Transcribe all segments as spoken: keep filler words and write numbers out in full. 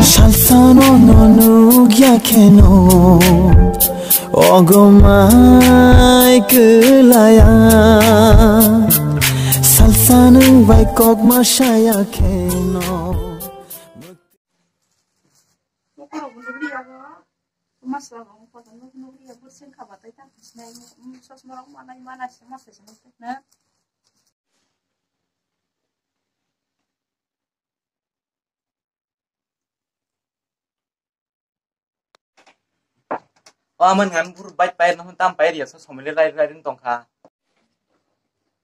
Salsano no nukya kheno, ogomai kwlaya. Salsa nwng bai kok ma saya kheno. Bokorokbo nukliya bo. Masla bo kotor nuk nukliya, bursing khaba tai tang khisnai, mm, chosma rok manai mana se masa se nuk na. O aman ngan bur bike pair no tam pair ya, so somile lai lai rin tongkha.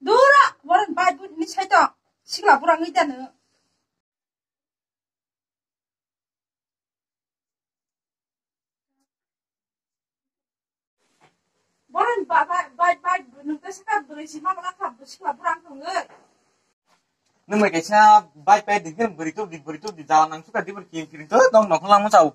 Dura, boran bike but ni sai to, sikla bura ngi janu. Boran ba, ba, ba, ba, nung ta saka bwrwi si ma bala kha, sikla bura ang thongwi. Nung mai kaisa bike pair dikhe bwrwi tup di, bwrwi tup di, jala nang suka di bwrwi kiring kiring to, tong nokho langma chao.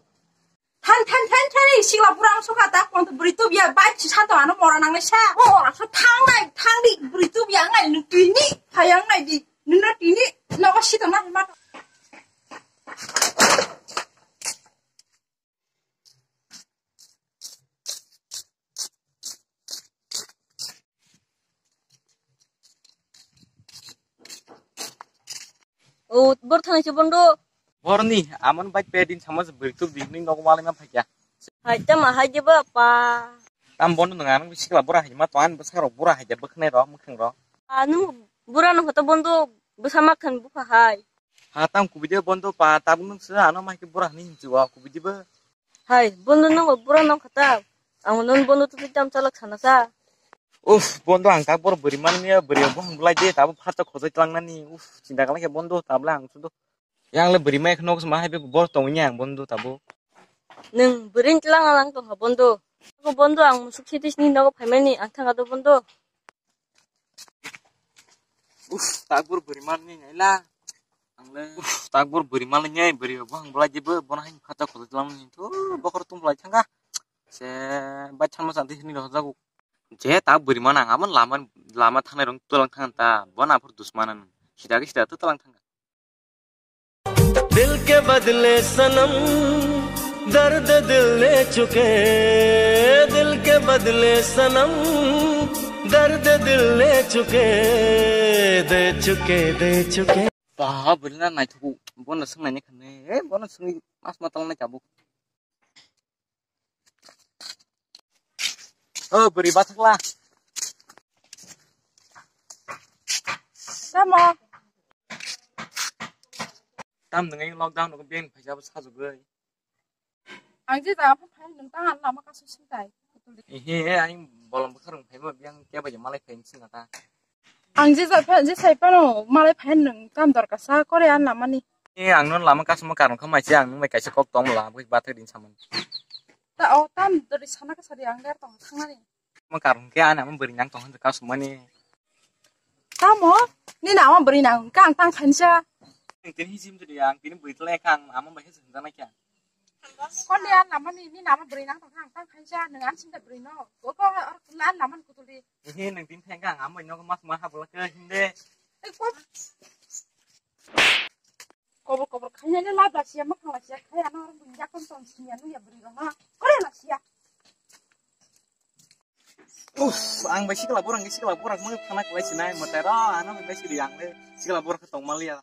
Than, than, than, than, sikla bura ang suka ta, kong to bwrwi tup ya, bike si sa to ano mora nangnai sa. O, ora so thang nai, thang di, bwrwi tup ya, ngai nung twi ni, phayang nai di, nung na twi ni, nogo si to na ma. O, bor thani se bondo. Borni, amon bai pe din sama se bwrwi tup di ni nogo malai ma phakya. Hai, tama hai je ba pa. Tam bondo nang ang sikla bura hai ma to an bwsa rok bura hai je bwkhnai rok mwkhang rok. Anu bura no hoto bondo bwsa ma khan bupha hai. Ha tam kubide bondo pa tabuk nung se ano mai ke bura ni hinchu wa kubide ba. Hai, bondo nung bura no khata. Ang non bondo tu tam chalak sana sa. Uf, bondo ang tak bor bwrwi man ya bwrwi bo hang bulai de tabo phato khojai tlang nani. Uf, chinta kala ke bondo tabla ang sudo. Yang le bwrwi mai khno ma hai be bor tong ya ang bondo tabo. Nung bwrwi tlang alang to ha bondo. Ko bondo ang musuk sitis ni nogo phaimani ang thanga do bondo. Uf, tak bor bwrwi man ni nai la. Ang le. Uf, tak bor bwrwi man le nyai bwrwi bo hang bulai de bo bono hai phato khojai tlang ni to bokor tum bulai thanga. Se bai thamma santi hini rojago. Je ta bwrwi mana ang amo lama lama thangnai rong tolang thang ta bona aphur dusmanan sida ke sida to tolang thang. दिल के बदले सनम दर्द दिल ले चुके, दिल के बदले सनम दर्द दिल ले चुके, दे चुके, दे चुके. Ba bwrwi na naithuku bono swngnai ni khanne, eh, bono swngwi mas ma talnai tabuk. O bwrwi bathakla. Tamo. Tam nwngai lockdown no beng phaisa bo sajugwi. Ang je da phai nung ta lama kasu sintai. Ehe, ang bolong bwkharung phaima biyang kebo je malai phaim singa ta. Ang je jai pha-, je sai phano malai phai nwng tam dorkar sa kore an lamani. E, ang no lama kasuma karon kha mai se ang nung bai kaisa kok tong la bui bathai din samani. Ta o tam dori sana ka sari ang der tong thangani. Ma karon khe ani ama bwrwi nang tong hwn kasumani. Tamo? Nini ama bwrwi nang kha ang tang khainsa. Ang tini hijim jodi ang tini bwrwi tlai kha ang ama bai hwnsa hwnsa nai kha. Koni an lamani, nini ama bwrwi nang tong kha ang tang khainsa, nwng an sinta bwrwi no. Koko an lamani kutuli. Ehe, nang tin thang kang, amo ino mas ma habla ke hinde. Ei, kop. Kobor kobor khaina le lab lasia, ma khang lasia, khai ano aro bunya kon ton sinya nu ya bwrwi rong na. Kore lasia. Uf, ang bai sikla borang, sikla borang mo thana kwlai sinai, mo tero, ano bai sikla ang le, sikla borang tong malia.